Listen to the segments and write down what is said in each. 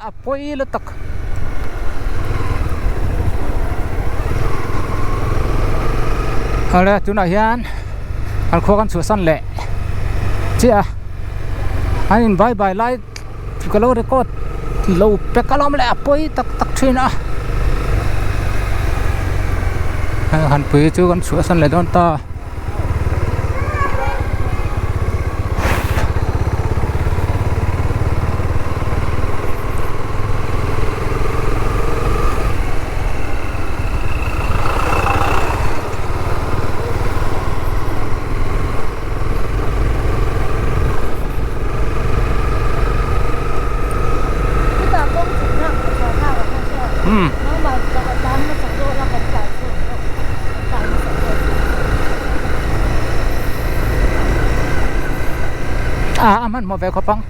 a pawi lutuk. Awle tunah hian kan khua kan chhuahsan leh chiah a an in bye bye lai ka lo record lo pek alawm leh a pawi tak tak thin a han pui chu kan chhuahsan leh dawn ta. A a hmanhmawh ve khawp ang.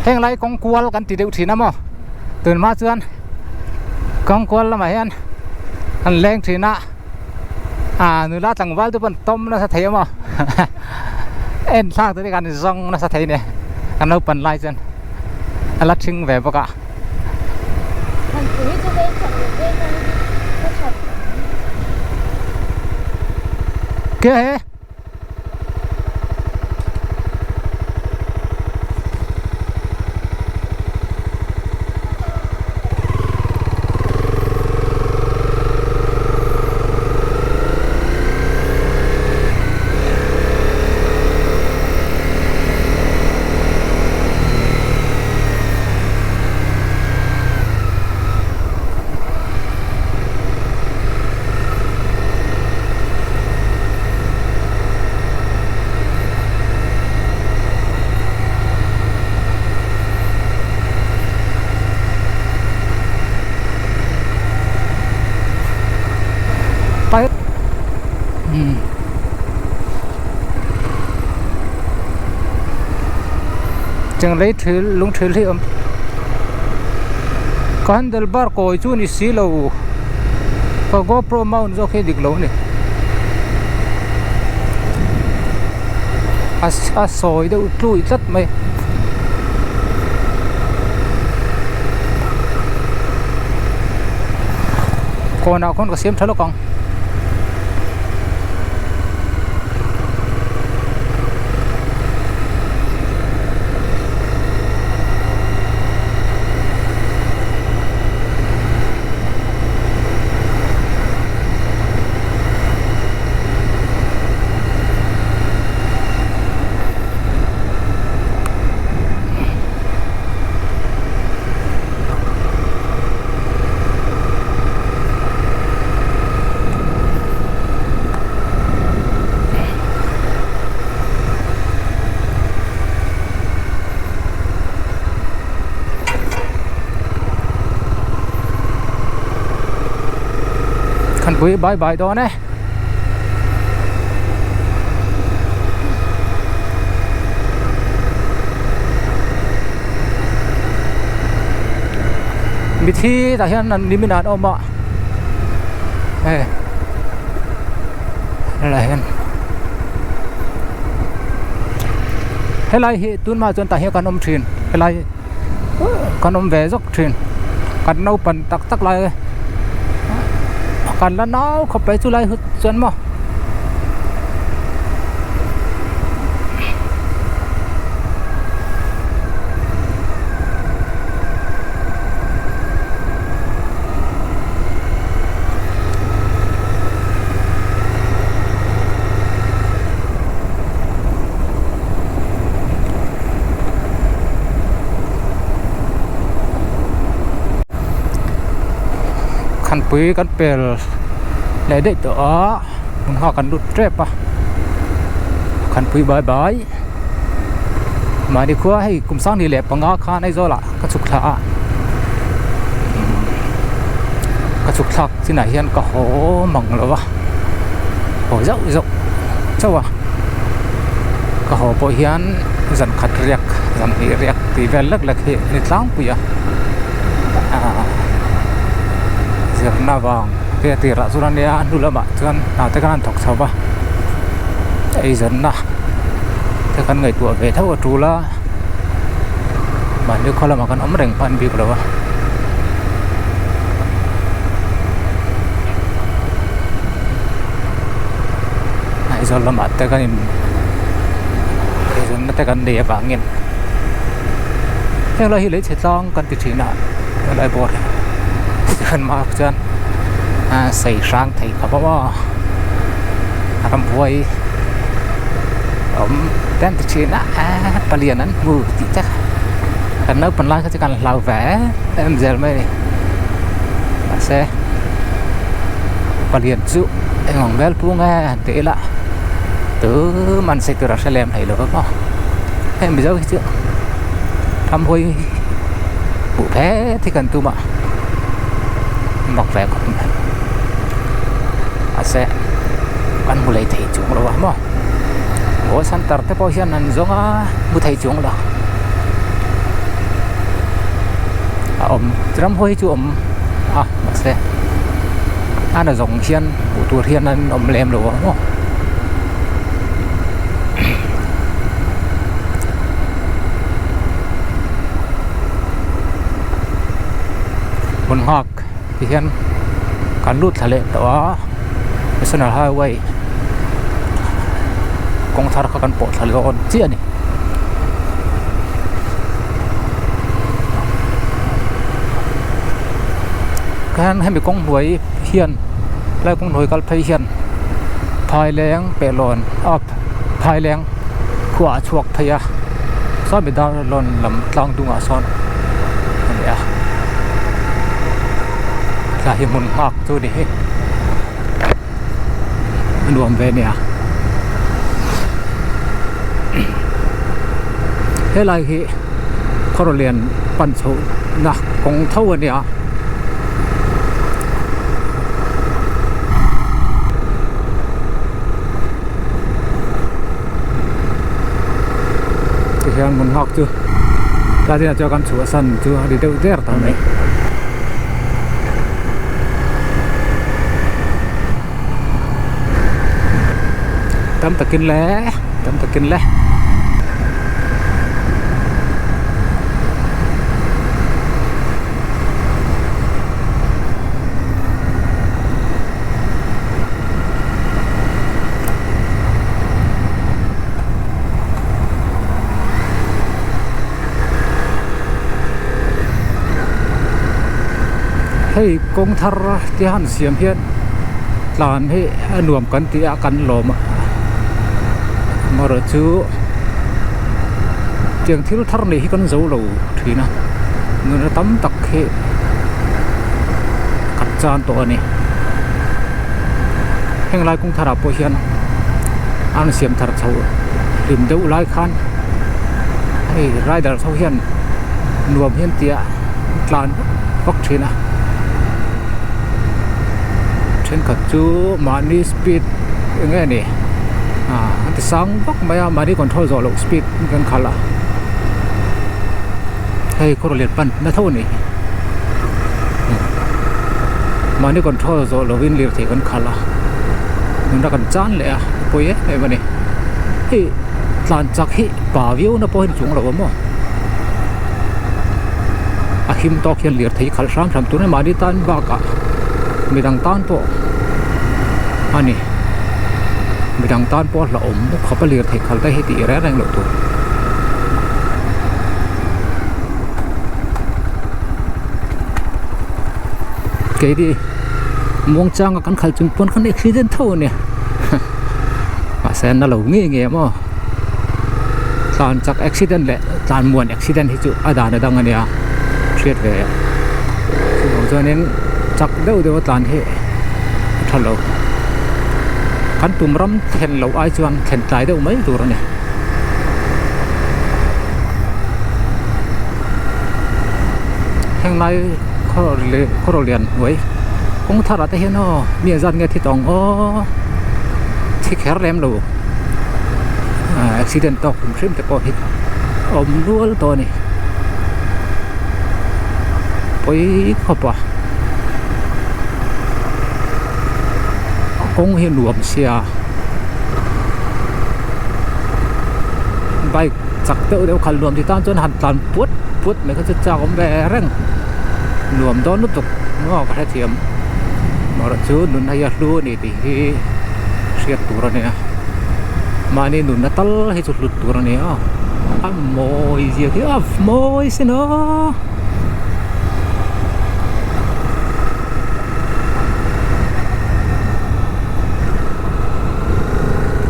Heng lai kawng kual kan ti deuh thin a maw tunhma chuan kawng kual lamah hian an leng thin a ah nula tlangval te pawh an tawm nasa thei a maw en thlak te khan zawng nasa thei a ni kan naupang lai chuan a la thing ve bawk a. Kia he. Cheng lei thil lung thil hi awm ka handle bar kawi chu ni si lo ka gopro mount zawk hi dik lo a ni a sawi deuh tlui tlat mai. Kawnah khawn ka siam tha lawk ang. Khanpui bai bai dawn e. Mithi tah hian an nimin ah an awm a hei helai hian helai hi tunhma chuan tah hian kan awm thin helai kan awm ve zawk thin kan naupan tak tak lai kan la nau khawp mai chulai hut chuan maw. Khanpui kan pel leh daih tawh a hmun kha kan lut tep a Khanpui bai bai mahni khua hei kum sang ni leh panga khan Aizawl ah ka chhuk thla a ka chhuk thlak chinah hian ka haw mang lo va haw zauh zauh chauh a ka haw pawh hian zan khat riak zan hnih riak tih vel lek lek hi a ni tlangpui a aaa zirna vang te a tirah chuan a nia a hnu lamah chuan hna te khan an thawk chho va eizawnna. Te kan ngaihtuah ve tho a tul a, mahni khaw lamah kan awm reng hman bik lo a. Aizawl lamah te kan in eizawnna te kan nei avangin heng lai hi lei chhe tlang kan ti thin a helai bawr hi kan hmaah chuan sei hrang thei khawp a maw rambuai awm te an ti thin a palian an hmu tih te kan naupang lai kha chu kan hlau ve em zel mai a ni mahse palian chu eng ang vel pung nge han ti ila tuman sei tur a hre lem hlei lo va maw heng mizo hi chu ramhuai hmuh phet hi kan tum a mak ve khawp mai mahse kan hmu lei thei chung lo a maw gold center te pawh hian an zawng a hmu thei chung lo a awm ramhuai hi chu a awm a mahse a na zawng hian hmuh tur hian an awm lem lo ang aw. Hmun nghak ti hian kan lut thla leh tawh a national highway kawng thar kha kan pawh thla dawn chiah a ni. Khan hemi kawng hnuai hian helai kawng hnuai kal phei hian phaileng pehlawn a phaileng khuaah a chhuak phei a saw mi darlawn lam tlang dungah sawn a ni a tlai hi hmun nghak chu a ni hi a nuam ve ania helai hi khawrawlian pan chhoh na kawng tho a nia. Tihian hmun nghak chu tlai tinah chuan kan chhuahsan chu a ni deuh der ta mai. Tam takin le tam takin le. Hei kawng thar te han siam hian tlan hi a nuam kan tih a kan lawm a amaherawh chu tiang thil thar nei hi kan zo lo thin a nunna tam tak hi kan chan tawh a ni heng lai kawng thar ah pawh hian an siam thar chho hlim deuh lai khan hei rider ho hian nuam hian tia tlan vak thin a thenkhat chu mahni speed eng nge ni ah an ti sang vak mai a mahni control zawh loh speed kan khalh a hei kawr lian pan na tho a ni mahni control zawh lovin lirthei kan khalh a nunna kan chan leh a pawi em em a ni hei tlan chak hi pa viau na pawh hi a ni chuang lo a maw a him tawk hian lirthei khalh hram hram tur a mahni tan bakah midang tan pawh a ni midang tan pawh a hlauhawm bawk khawp a lirthei khalh te hi tih reng reng loh tur. Keini muangchanga kan khalh chung pawn kan accident tho a nia mahse na lo ngei ngei a maw tlan chak accident leh tlan muan accident hi chu a dan a dang a nia hriat ve chuvang chuanin chak deuh deuh a tlan hi a tha lo kan tum ram thlen loh ai chuan thlen tlai deuh mai tur a ni. Heng lai khaw lian hnuai kawng thar ah te hian aw mi an zat nge thi tawng aw thi kher lem lo accident tawk hrim hrim te pawh hi awm nual tawh a ni pawi khawp a kawng hi a nuam sia. Bike chak deuh deuh khalh nuam ti tan chuan han tlan puat puat mai kha chu chak awm ve reng nuam dawn lutuk maw ka hrethiam erawh chu nun hei a hlu a ni tih hi hriat tur a nia mahni nunna tal hi chu hlut tur a ni a a mawi zia khi a mawi sin aw.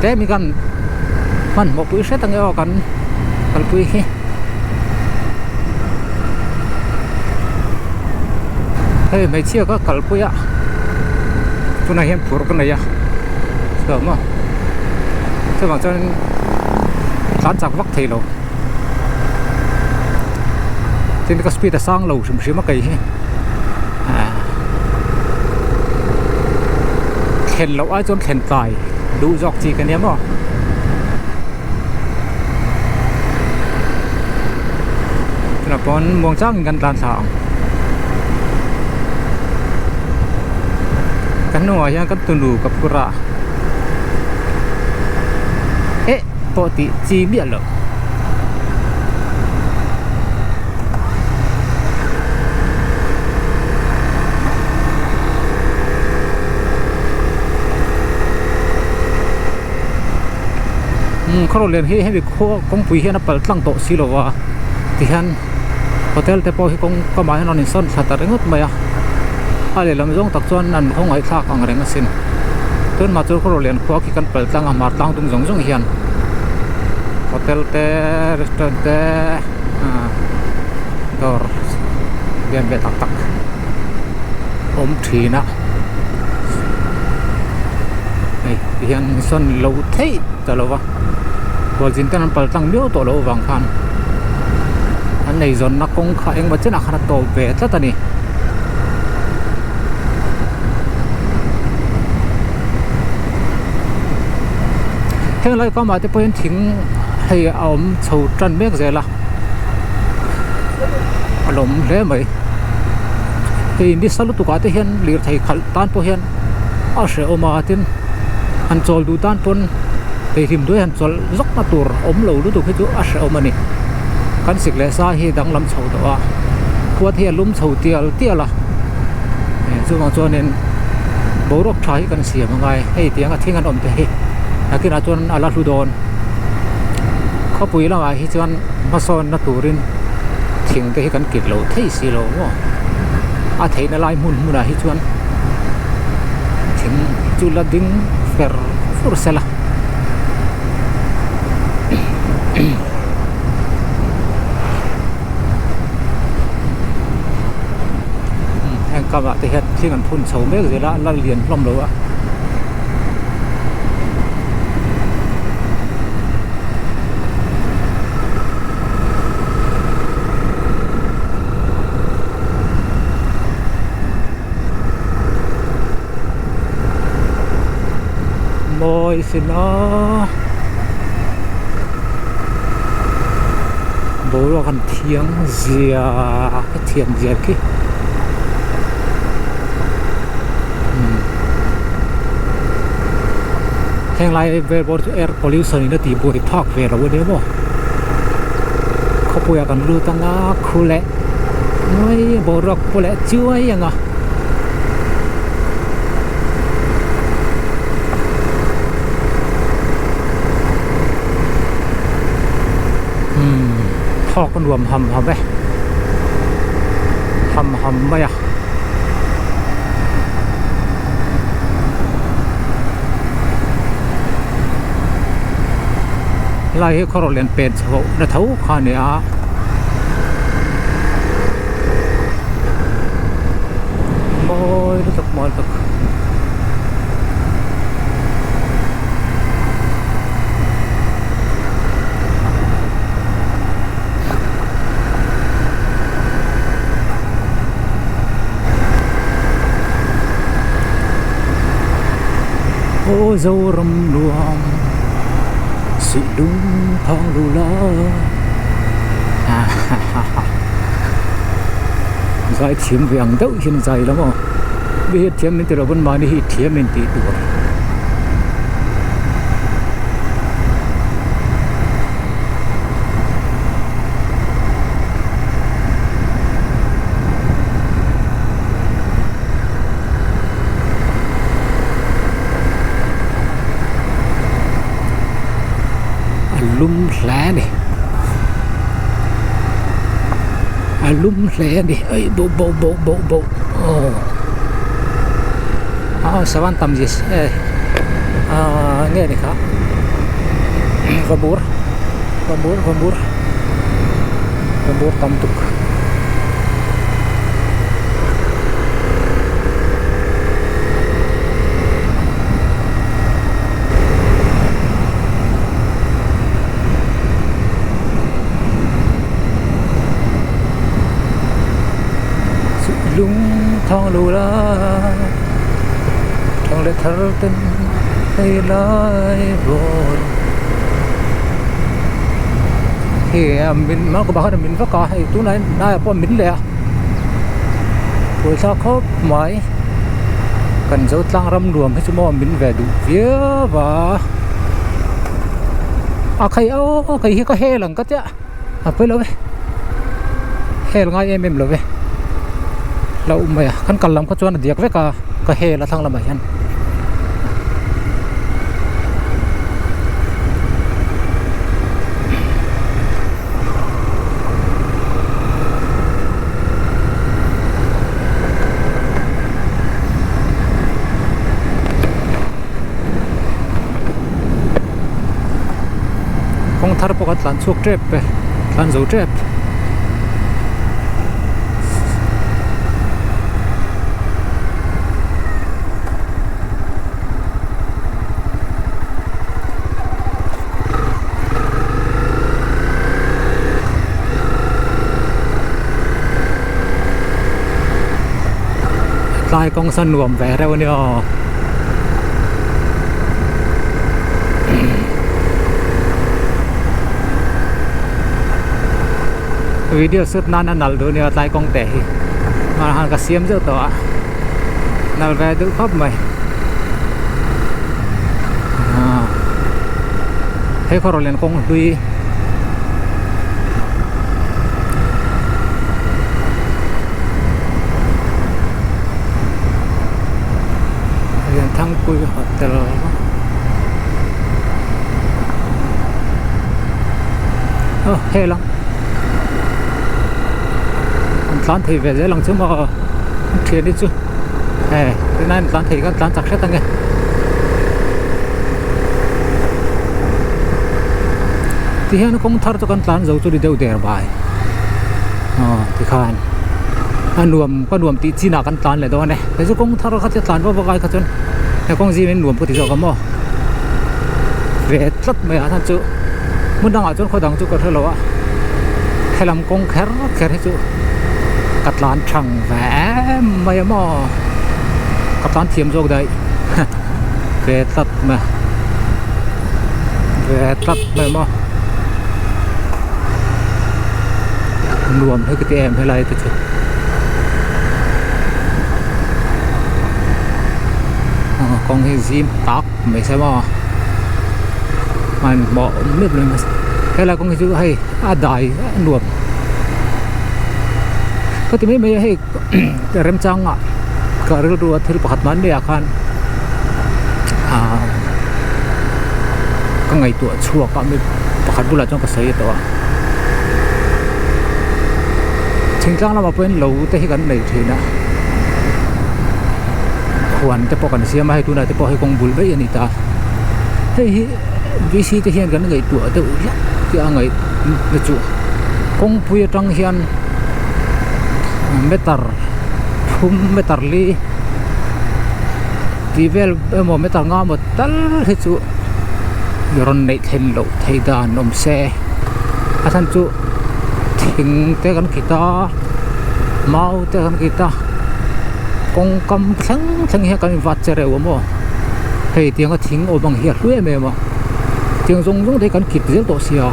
Tlem hi kan hmanhmawh pui hret ang e aw kan kalpui hi. Hei hmeichhia kha kalpui a tunah hian phur ka nei a chhuah maw chuvang chuan tlan chak vak thei lo tin ka speed a sang lo hrim hrim a kei hi. Thlen loh ai chuan thlen tlai duh zawk chi ka nia maw. Tunah pawn muang changin kan tlan thla ang. Kan hnungah hian kan tunu ka phur a eh pawh tih chi miah loh. Umm khaw lian hi hemi khua kawngpui hian a pal tlang tawh si lo va tihian hotel te pawh hi kawng kamah hian a rawn insawn thla ta ringawt mai a a lehlam zawng tak chuan an khawngaih thlak ang reng asin tunah chuan khaw lian khua khi kan pal tlang a hmar tlang tum zawng zawng hian hotel te restaurant te ah dawr lian ve tak tak awm thin a hei ti hian sawn lo theih ta lo va khualzin ten an pal tlang miau tawh loh avang khan an eizawnna kawng kha engemaw chenah khan a tawp ve tlat a ni. Heng lai kamah te pawhin thing hei a awm chho tan mek zel a a lawm hle mai hei nisa lutuk ah te hian lirthei khalh tan pawh hian a hrehawm a tin han chawl duh tan pawn hei hlim duai han chawlh zawk na tur awm lo lutuk hi chu a hrehawm a ni kan sik leh sa hi danglam chho tawh a khua te hi a lum chho tial tial a chuvang chuanin boruak tha hi kan siam angai hei tianga thing an awm te hi nakinah chuan a la hlu dawn khawpui lamah hi chuan hmasawnna turin thing te hi kan kit loh theih si lo maw a theihna lai hmun hmunah hi chuan thing chu la ding fer fur sela. Heng kamah te hian thing an phun chho mek zel a la lian hlawm lo a. Mawi sin a boruak an thiang zia ka thiam zia khi heng lai vel pawh chu air pollution in a tih buai phak ve lo ania maw khawpuiah kan lut anga khu leh mai boruak pawh leh chiai ang a. Umm thawk a nuam ham ham e ham ham mai a. Helai hi khaw rawh lian pen chho na tho kha a ni a. Mawi lutuk mawi lutuk. Aw Zoram luang suih lung phang lu la zai thiam ve ang deuh hian zai la maw mi hi thiam min ti lo pawn mahni hi thiam in tih tur. A lum hle a ni a lum hle a ni ei bo bo bo bo bo aw aw sawan tam zia e ah nge ni kha vabur vabur vabur vabur tam tuk. Lung thang lo la thang leh thar ten hei lai vawn hei a min hma ka bakah min vak a hei tunah hian hnaiah pawh min leh a buaithlak khawp mai kan zo tlang ram nuam hi chu maw min ve duh viau a a khai aw kei hi ka hel ang ka tia a pawi lo ve hel ngai em em lo ve hlauh mai a kan kal lam kha chuan a diak vek a ka hel a thlang lamah hian. Kawng thar pawh kan tlan chhuak tep e tlan zo tep. Tlai kawng sawn nuam ve reuh a ni aw. Video shoot nan a nal duh a ni aw tlai kawng te hi han ka siam zeuh tawh a nal ve duh khawp mai. Hei khaw rawleng kawng hlui Lianthangpui hotel aw hei lang an tlan thei ve zel ang chu maw thian hi chu. He tunlai an tlan thei khan tlan chak hret ange. Tihian kawng thar chu kan tlan zo chu ni deuh der bai aw tikhan a nuam ka nuam tih chinah kan tlan leh dawn e kei chu kawng thar kha chu tlan vak vak ai kha chuan he kawng zim in nuam ka ti zawk a maw ve tlat mai ah khan chu hmun dangah chuan khaw dang chu ka hre lo a helam kawng kher kher hi chu. Ka tlan thang ve em mai a maw ka tlan thiam zawk daih ve tlat mai ve tlat mai maw nuam hi ka ti em helai te chu kawng hi zim tak mai se maw hmanhmawh meuh lo in helai kawng hi chu hei a dai a nuam ka ti mai mai a hei remchang ah ka rilru a thil pakhat hmanni ah khan ah ka ngaihtuah chhuak a mi pakhat bulah chuan ka sawi tawh a thingtlang lamah pawhin lo te hi kan nei thin a huan te pawh kan siam a hei tunah te pawh hei kawng bul daih a ni ta hei hi. V_c te hian kan ngaihtuah deuh hlek tih a ngaih na chu kawngpui atang hian meter thum meter li tih vel emaw meter nga emaw tal hi chu rawn neih thlen loh theih dan awm se a chhan chu thing te kan kit a mau te kan kit a kawng kam thleng thleng hian kan invat che reuh a maw. Hei tianga thing awm ang hi a hlu em em a tiang zawng zawng te hi kan kip zel tawh sia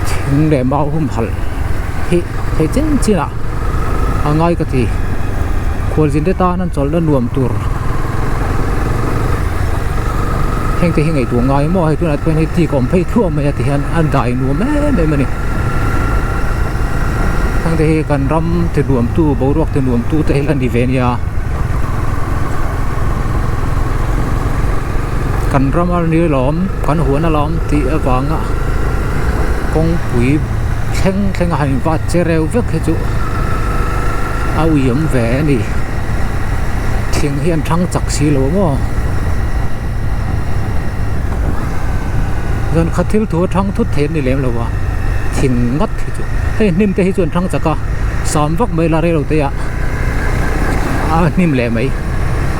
thing leh mau humhalh hi thei chin chin ah a ngai ka ti khualzin te tan an chawlhna nuam tur heng te hi ngaihtuah ngai maw hei tunah chuan hei tik a awm phei thuah mai a ti hian a dai nuam em em a ni heng te hi kan ram ti nuam tu boruak ti nuam tu te hi la ni ve ania. Kan ram a ni lawm kan huan a lawm tih avanga kawngpui thleng thleng a han invat che reu vek hi chu a uiawm ve a ni thing hi an thang chak si lo maw zan khat thil thu a thang thut thei a ni lem lo a thing ngawt hi chu hei hnim te hi chu an thang chak a sam vak mai la rei lo te ah a hnim leh mai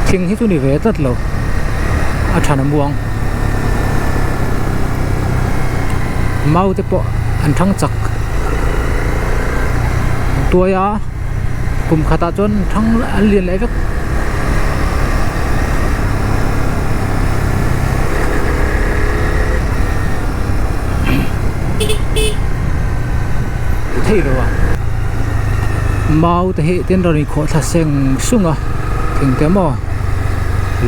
thing hi chu ni ve tlat lo a than a muang mau te pawh an thang chak an tuai a kum khatah chuan thang an lian leh vek. Thei lo a mau te hi tin rawn inkhawh thla seng sung a thing te maw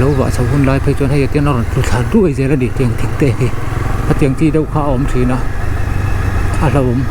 lo vah chho hun lai phei chuan hei tin a rawn tlu thla duai zel a ni tiang thing te hi hetiang chi deuh kha a awm thin a a hlauhawm.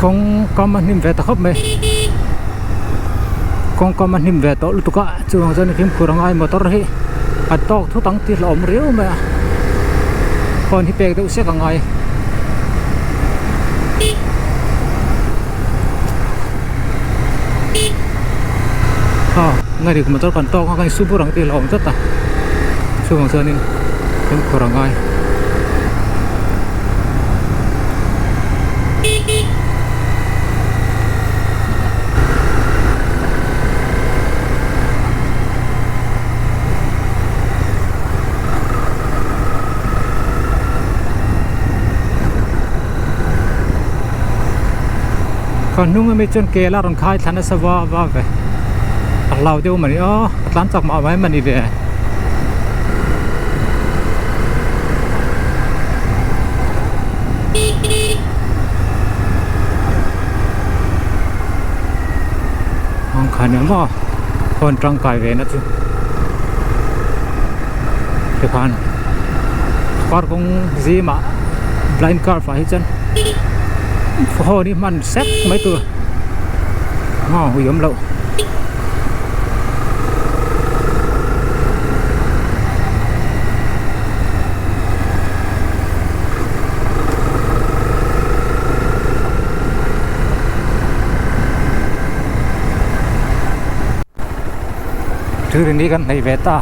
Kawng kam a hnim ve ta khawp mai kawng kam a hnim ve tawh lutuk a chuvang chuan fimkhur a ngai motor hi a tawk thut ang tih hlauhawm riau mai a phone hi pek deuh sek a ngai. Aw ngaih motor kan tawk a kan insu bur ang tih hlauhawm tlat a chuvang chuanin fimkhur a ngai. Ka hnung ami chuan kel a rawn khai thla nasa va va ve a hlau deuh mani aw a tlan chak mah mai mani ve. Ang khan nia maw phone tangkai ve na chu tikhan kar kawng zimah blind curve ah hi chuan phone hi hman sek mai tur maw ui awm loh. Thil ni kan hnaih ve ta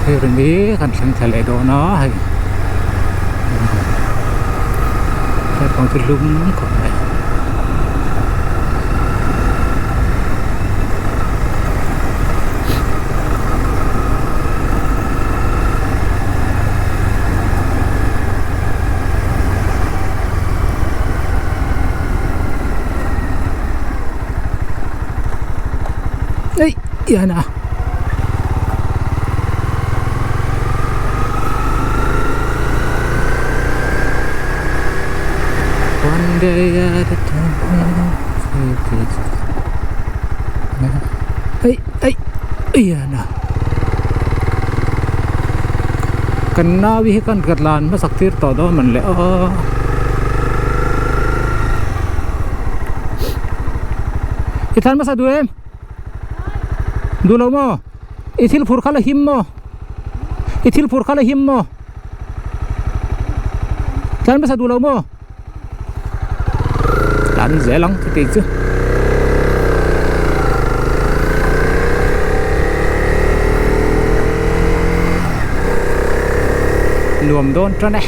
thil ni kan thleng thla leh dawn a hei naupang chu lum khawp mai. Ei yan a One day at a time Ei ei yan a Kan nau hi kan ka tlan hmasak tir tawh dawn man le aw. I thlan hmasa duh em? Duh lo maw? I thil phur kha la him maw? I thil phur kha la him maw? Thlan hmasa duh lo maw? Tlan zel ang chuti chu. Nuam dawn tan e.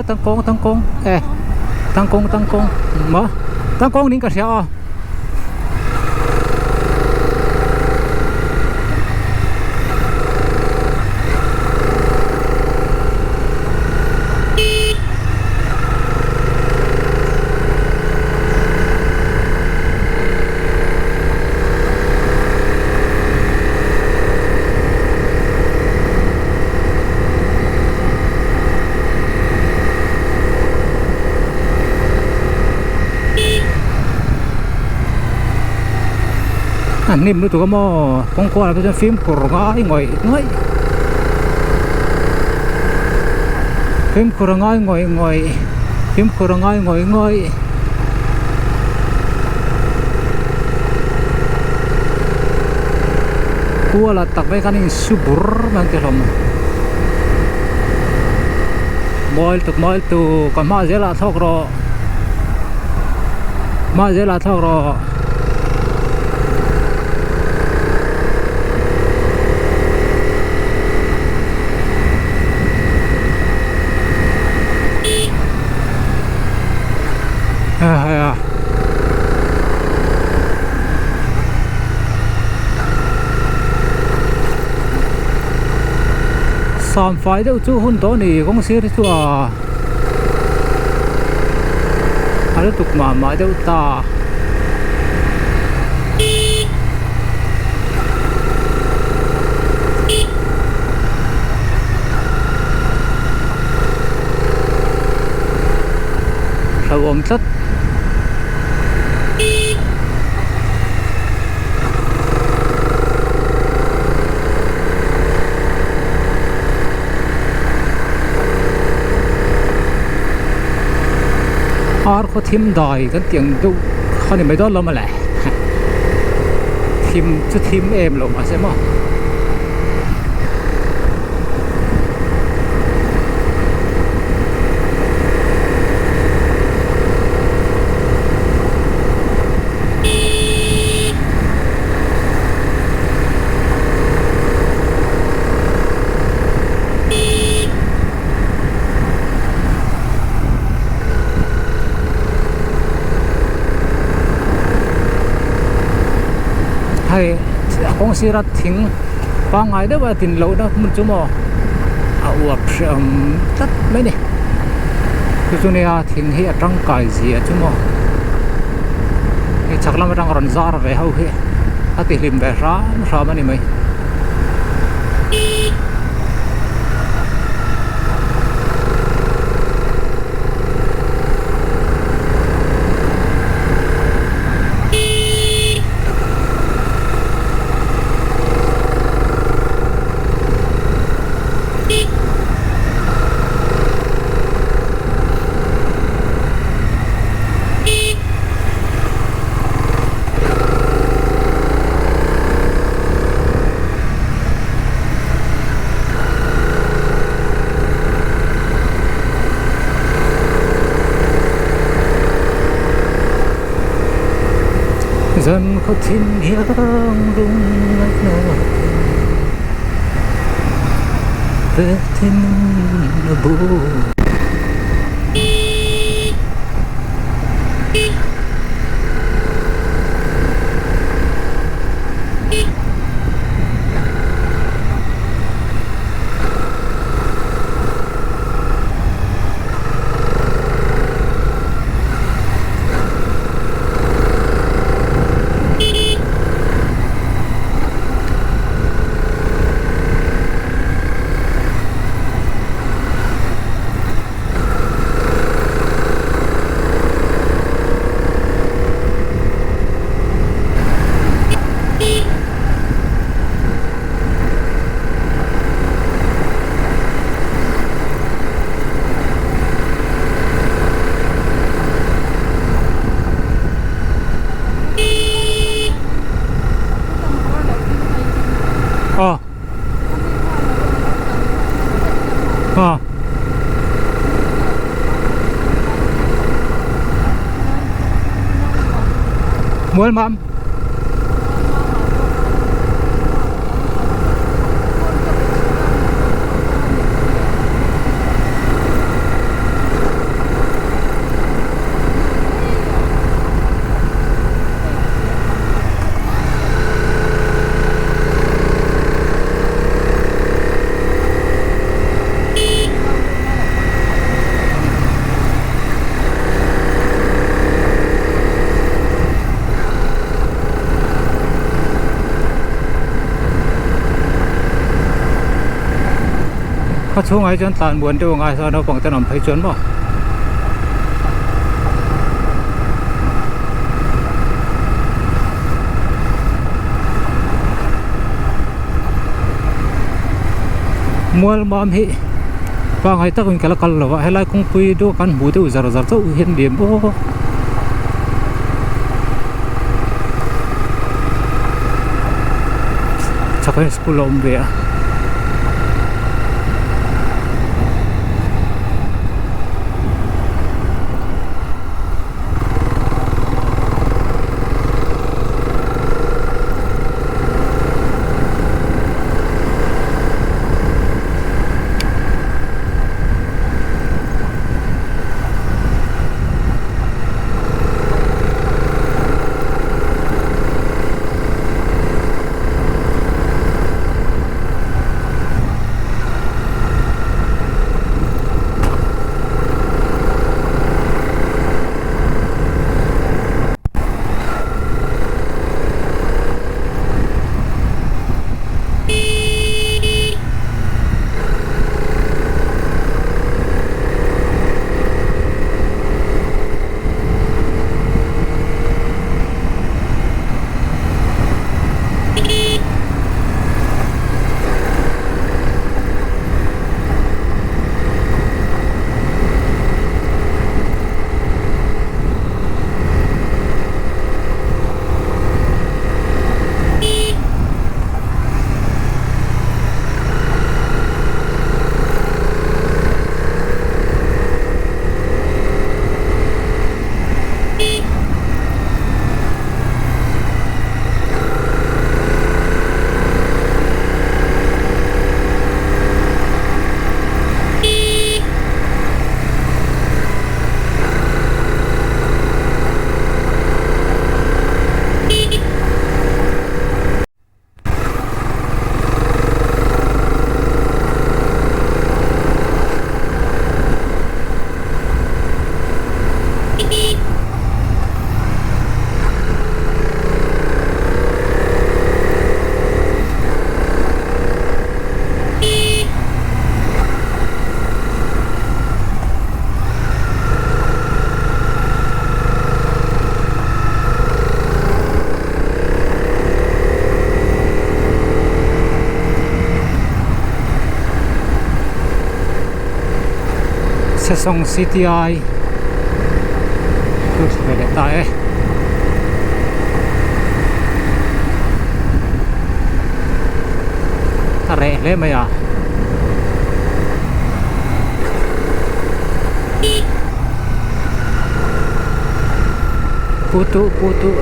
tangkawng tangkawng e tangkawng tangkawng maw tangkawng niin ka hria aw. A hnim lutuk a maw kawng kual ah te chuan fimkhur ngai ngawih ngawih fimkhur a ngai ngawih ngawih fimkhur a ngai ngawih ngawih. Kuala tak mai khan insu bur mai ang tih hlawm mawi lutuk mawi lutuk ka hma zelah thlawk rawh hma zelah thlawk rawh. Sam fai deuh chu hun tawh a ni kawng sir hi chu a a lutuk mah mah deuh ta. Hlauhawm tlat. Ar khaw thim dai kan tih ang deuh kha ni mai dawn lo mawle thim chu thim em lo mahse maw. Hei kawng sira thing pangngai deuh a din lohna hmun chu maw a uap hreawm tlat mai a ni chu chu nia thing hi a tangkai zia chu maw hei chhak lam atang rawn zar ve ho hi a ti hlim ve hram hram a ni mai. Zan khaw thim hiang lung ngaihna ve thin a bu. Aw aw Mualmam Khaw chhungah hi chuan tlan buan deuh angai saw naupang te an awm phei chuan maw. Mual mam hi pangai takin ka la kal lo a helai kawngpui duh kan hmuh deuh zar zar chauh hian liam aw. Chak hian school a awm ve a. Sesawng CTI lut ve leh ta e. A reh hle mai a. Putu putu.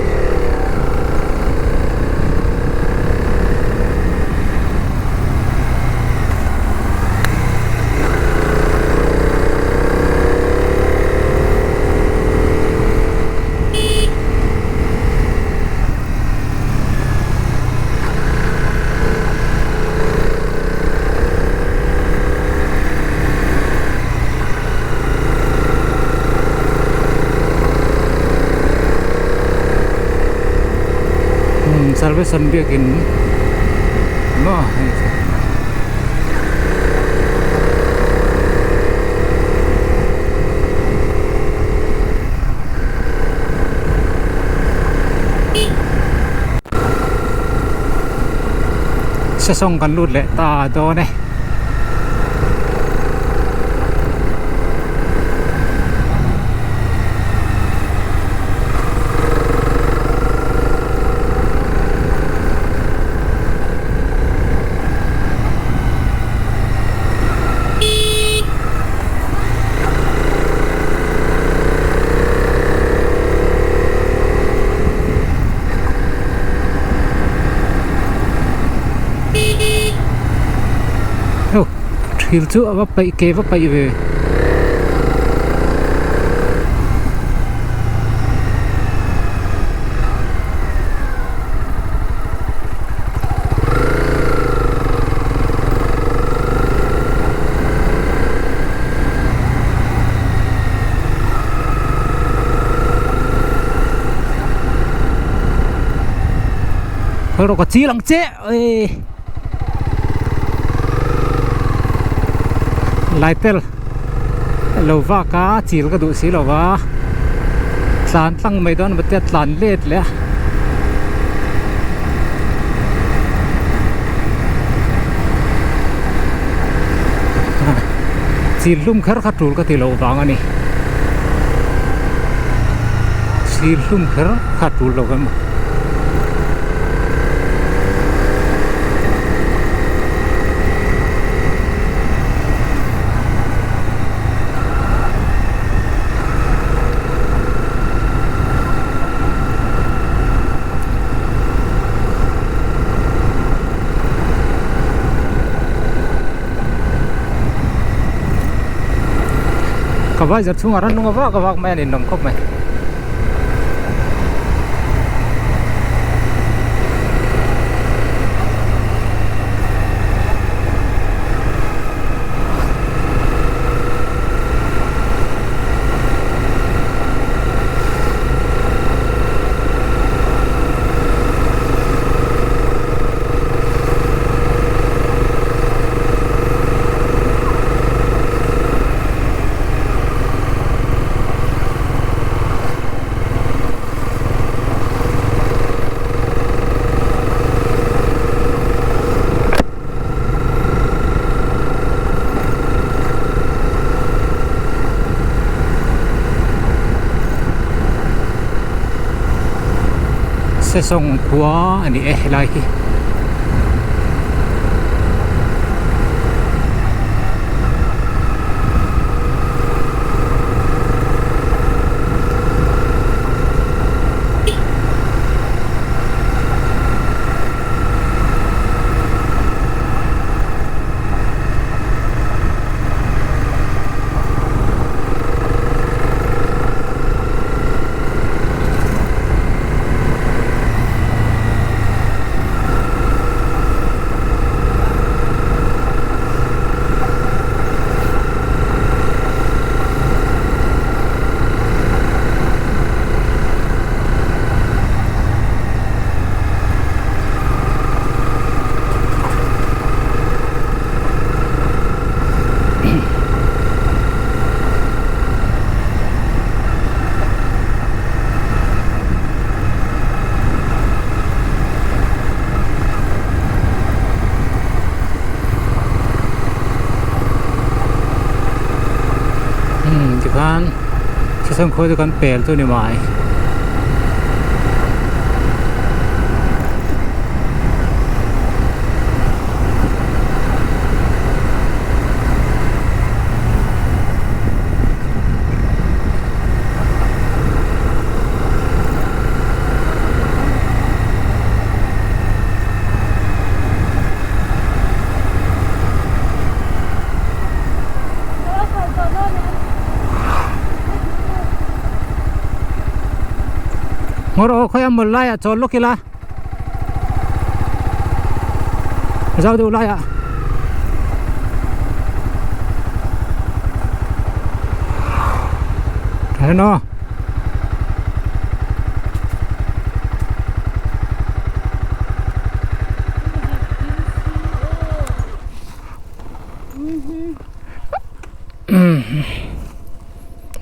Service an biakin maw hei chu. Sesawng kan lut leh ta dawn e. Thil chu a va paih ke va paih ve. Thôi rồi có chi lắm chứ. Ê. Laitel lo vak a chil ka duh si lo va tlan tlang mai dawn maw tia tlan let leh a. Chil hlum kher kha tul ka ti loh vang a ni chil hlum kher kha tul lo emaw. Ka vai zar chhungah ran nung a vak a vak mai a ni nawm khawp mai. Sesawng khua a ni e helai hi. Tikhan thisen khawi chu kan pel chu ni mai. Ngawr aw khawi a mawl laiah chawl lawk ila zau deuh laiah. Hello.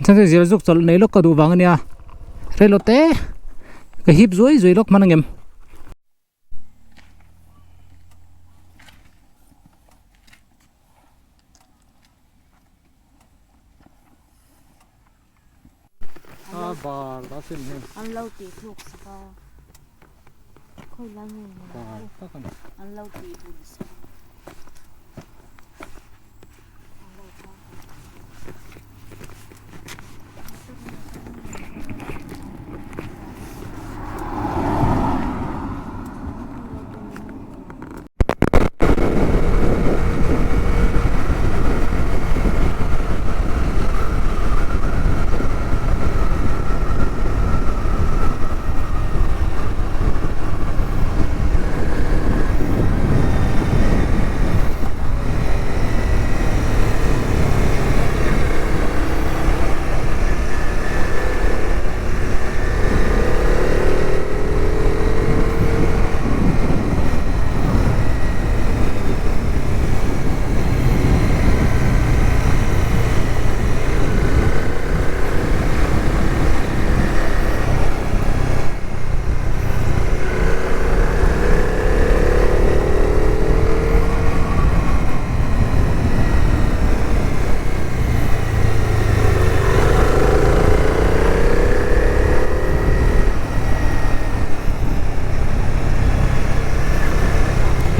Chuan zir zuk chawlh nei lawk ka duh vang ania reilo te ka hip zuai zuai lawk hman angem. A bar ta sin hi. An lo tih tluk sak a. Khawi lai nge ni? Bar tak a ni. An lo tih bun sak a.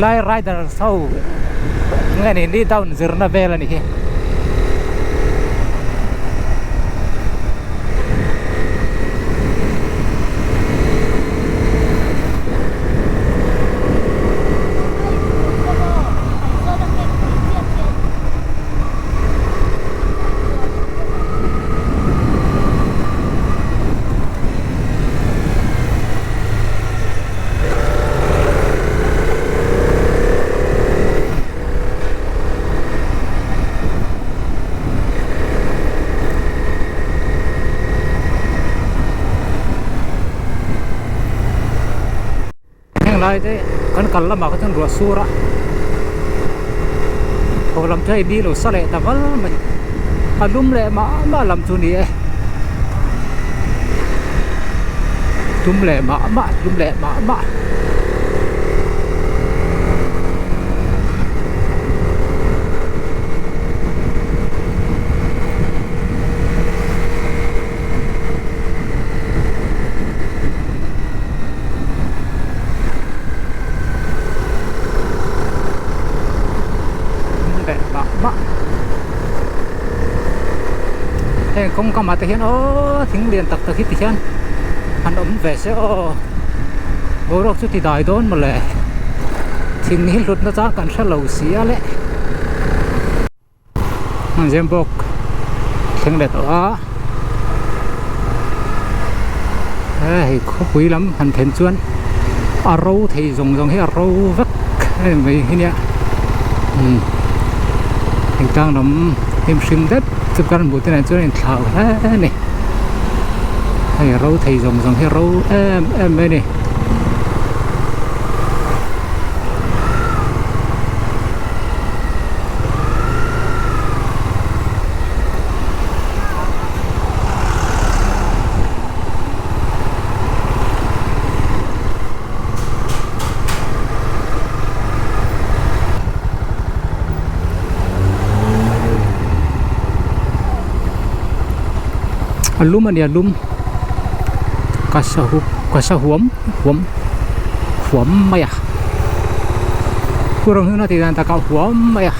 Tlai riders ho nge ni ni down zirna vel a ni hi. Heng lai te kan kal lamah kha chuan ruah sur a thaw lam chu hei ni lo sa leh ta val mai a lum leh mah mah lam chu a ni e lum leh mah mah lum leh mah mah. Heng kawng kamah te hian aww thing lian tak tak hi ti hian han awm ve se aw boruak chu ti dai dawn mawle thing hi hlutna chang kan hre lo si a le. An zem bawk thleng leh tawh a hei khawpui lam han then chuan a ro thei zawng zawng hi a ro vek em mai hi nia umm thingtlang lam hnim hring deuh chu kan hmuh te nen chuan a inthlau hle a ni hei ro thei zawng zawng hi a ro em em mai a ni. A lum a ni a lum ka sahu ka sahuam huam huam mai a. Pu Ronghuna tih dan takah huam mai a.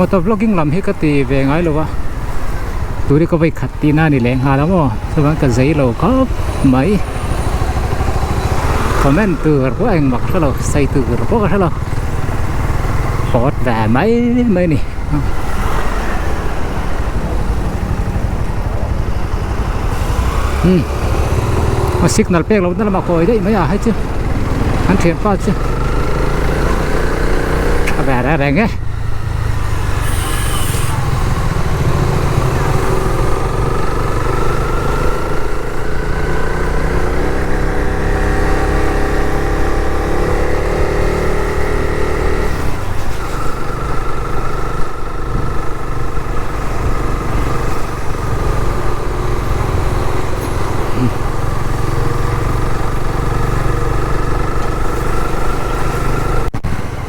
Motor vlogging lam hi ka ti ve ngai lo a turi ka vawi khat tihna a ni leh nghal a maw chuan ka zei lo khawp mai comment tur pawh engmah ka hre lo sawi tur pawh ka hre lo hawt ve mai mai a ni. A signal pek loh na lamah kawi daih mai a hei chu an thianpa chu a ve reng reng e.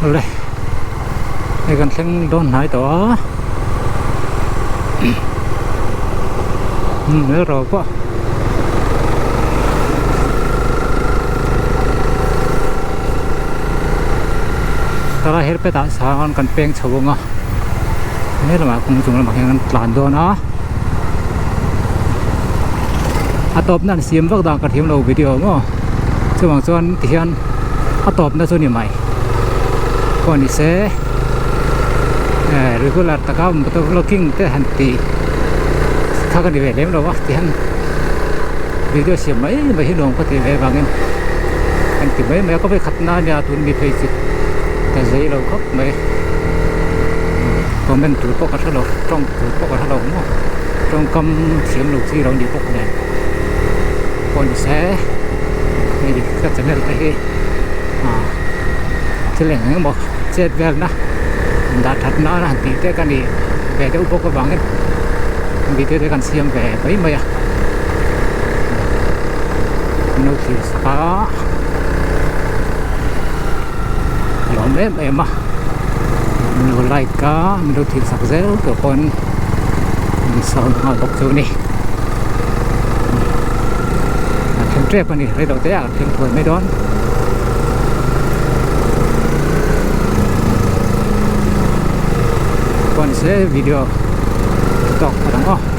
Awle hei kan thleng dawn hnai tawh a hmel ro pawh tara helpet ah chuan kan peng chho ang a he lamah kawng chung lamah hian kan tlan dawn a a tawp nan siam vak dan ka thiam lo video maw chuvang chuan tihian a tawp na chu ni mai pawh ni se regular taka motor vlogging te han tih kha ka ni ve lem lo a tihian video siam mai mai hi nuam ka tih ve vangin kan ti mai mai a ka vawikhat na ania tun mi phei chu ka zei lo khawp mai comment tur pawh ka hre lo tawng tur pawh ka hre lo maw tawngkam thiam lo chi lo ni bawk nen pawh ni se hei ka channel te hi ah thil eng eng emaw chet vel na. Dah that nana han tih te ka nih ve deuh bawk avangin video te kan siam ve mai mai a min lo thlir sak a a lawm em em a min lo like a min lo thlir sak zel tur pawn min sawn nghal bawk chu a ni a thleng tep a ni rei lo te ah kan thleng thuai mai dawn. Pawn se video tawk phawt ang aw.